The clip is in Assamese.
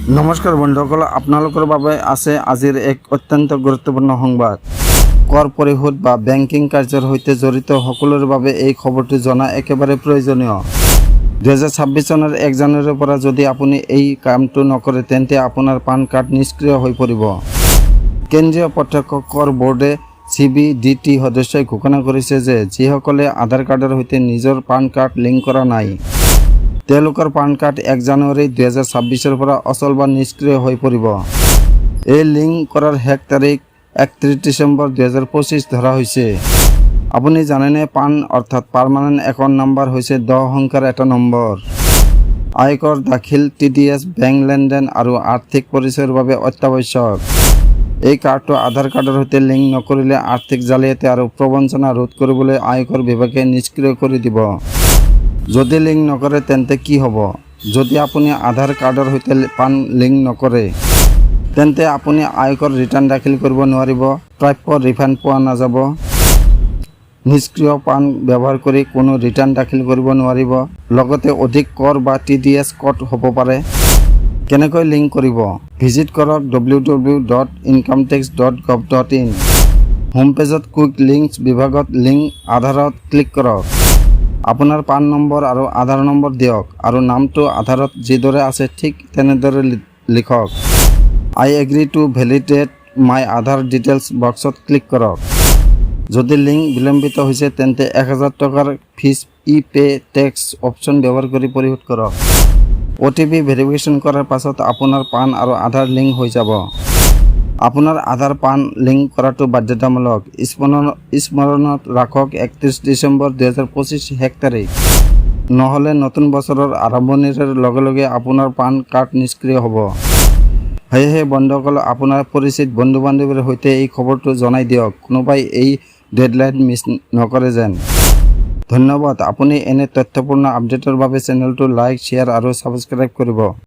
নমস্কাৰ বন্ধুসকল, আপোনালোকৰ বাবে আছে আজিৰ এক অত্যন্ত গুৰুত্বপূৰ্ণ সংবাদ। কৰ পৰিশোধ বা বেংকিং কাৰ্যৰ সৈতে জড়িত সকলোৰে বাবে এই খবৰটো জনা একেবাৰে প্ৰয়োজনীয়। 2026 চনৰ 1 জানুৱাৰীৰ পৰা যদি আপুনি এই কামটো নকৰে, তেন্তে আপোনাৰ পান কাৰ্ড নিষ্ক্ৰিয় হৈ পৰিব। কেন্দ্ৰীয় প্ৰত্যক্ষ কৰ বোৰ্ডে চিবিডিটি সদস্যই ঘোষণা কৰিছে যে যিসকলে আধাৰ কাৰ্ডৰ সৈতে নিজৰ পান কাৰ্ড লিংক কৰা নাই, তেওঁলোকৰ পান কাৰ্ড 1 জানুৱাৰী 2026ৰ পৰা অচল বা নিষ্ক্ৰিয় হৈ পৰিব। এই লিংক কৰাৰ শেষ তাৰিখ 31 ডিচেম্বৰ 2025 ধৰা হৈছে। আপুনি জানেনে, পান অৰ্থাৎ পাৰ্মানেণ্ট একাউণ্ট নাম্বাৰ হৈছে 10 সংখ্যাৰ এটা নম্বৰ। আয়কৰ দাখিল, টিডিএছ, বেংক লেনদেন আৰু আৰ্থিক পৰিচয়ৰ বাবে অত্যাৱশ্যক। এই কাৰ্ডটো আধাৰ কাৰ্ডৰ সৈতে লিংক নকৰিলে আৰ্থিক জালিয়াতি আৰু প্ৰবঞ্চনা ৰোধ কৰিবলৈ আয়কৰ বিভাগে নিষ্ক্ৰিয় কৰি দিব। যদি লিংক নকৰে তেন্তে কি হ'ব? যদি আপুনি আধাৰ কাৰ্ডৰ সৈতে পান লিংক নকৰে, তেন্তে আপুনি আয়কৰ ৰিটাৰ্ণ দাখিল কৰিব নোৱাৰিব, প্ৰাপ্য ৰিফাণ্ড পোৱা নাযাব, নিষ্ক্ৰিয় পান ব্যৱহাৰ কৰি কোনো ৰিটাৰ্ণ দাখিল কৰিব নোৱাৰিব, লগতে অধিক কৰ বা টিডিএছ কট হ'ব পাৰে। কেনেকৈ লিংক কৰিব? ভিজিট কৰক ww.incometax.gov.in। Home পেজত কুইক লিংকছ বিভাগত লিংক আধাৰত ক্লিক কৰক। আপোনাৰ পান নম্বৰ আৰু আধাৰ নম্বৰ দিয়ক আৰু নামটো আধাৰত যিদৰে আছে ঠিক তেনেদৰে লিখক। "I agree to validate my Aadhaar details" বক্সত ক্লিক কৰক। যদি লিংক বিলম্বিত হৈছে, তেন্তে 1000 টকাৰ ফিজ ই পে' টেক্স অপশ্যন ব্যৱহাৰ কৰি পৰিশোধ কৰক। অ'টিপি ভেৰিফিকেশ্যন কৰাৰ পাছত আপোনাৰ পান আৰু আধাৰ লিংক হৈ যাব। আপোনাৰ আধাৰ পান লিংক কৰাটো বাধ্যতামূলক। স্মৰণত ৰাখক, 31 ডিচেম্বৰ 2025 শেষ তাৰিখ। নহ'লে নতুন বছৰৰ আৰম্ভণিৰ লগে লগে আপোনাৰ পান কাৰ্ড নিষ্ক্ৰিয় হ'ব। সেয়েহে বন্ধুসকল, আপোনাৰ পৰিচিত বন্ধু বান্ধৱীৰ সৈতে এই খবৰটো জনাই দিয়ক, কোনোবাই এই ডেডলাইন মিছ নকৰে যেন। ধন্যবাদ। আপুনি এনে তথ্যপূৰ্ণ আপডেটৰ বাবে চেনেলটো লাইক, শ্বেয়াৰ আৰু ছাবস্ক্ৰাইব কৰিব।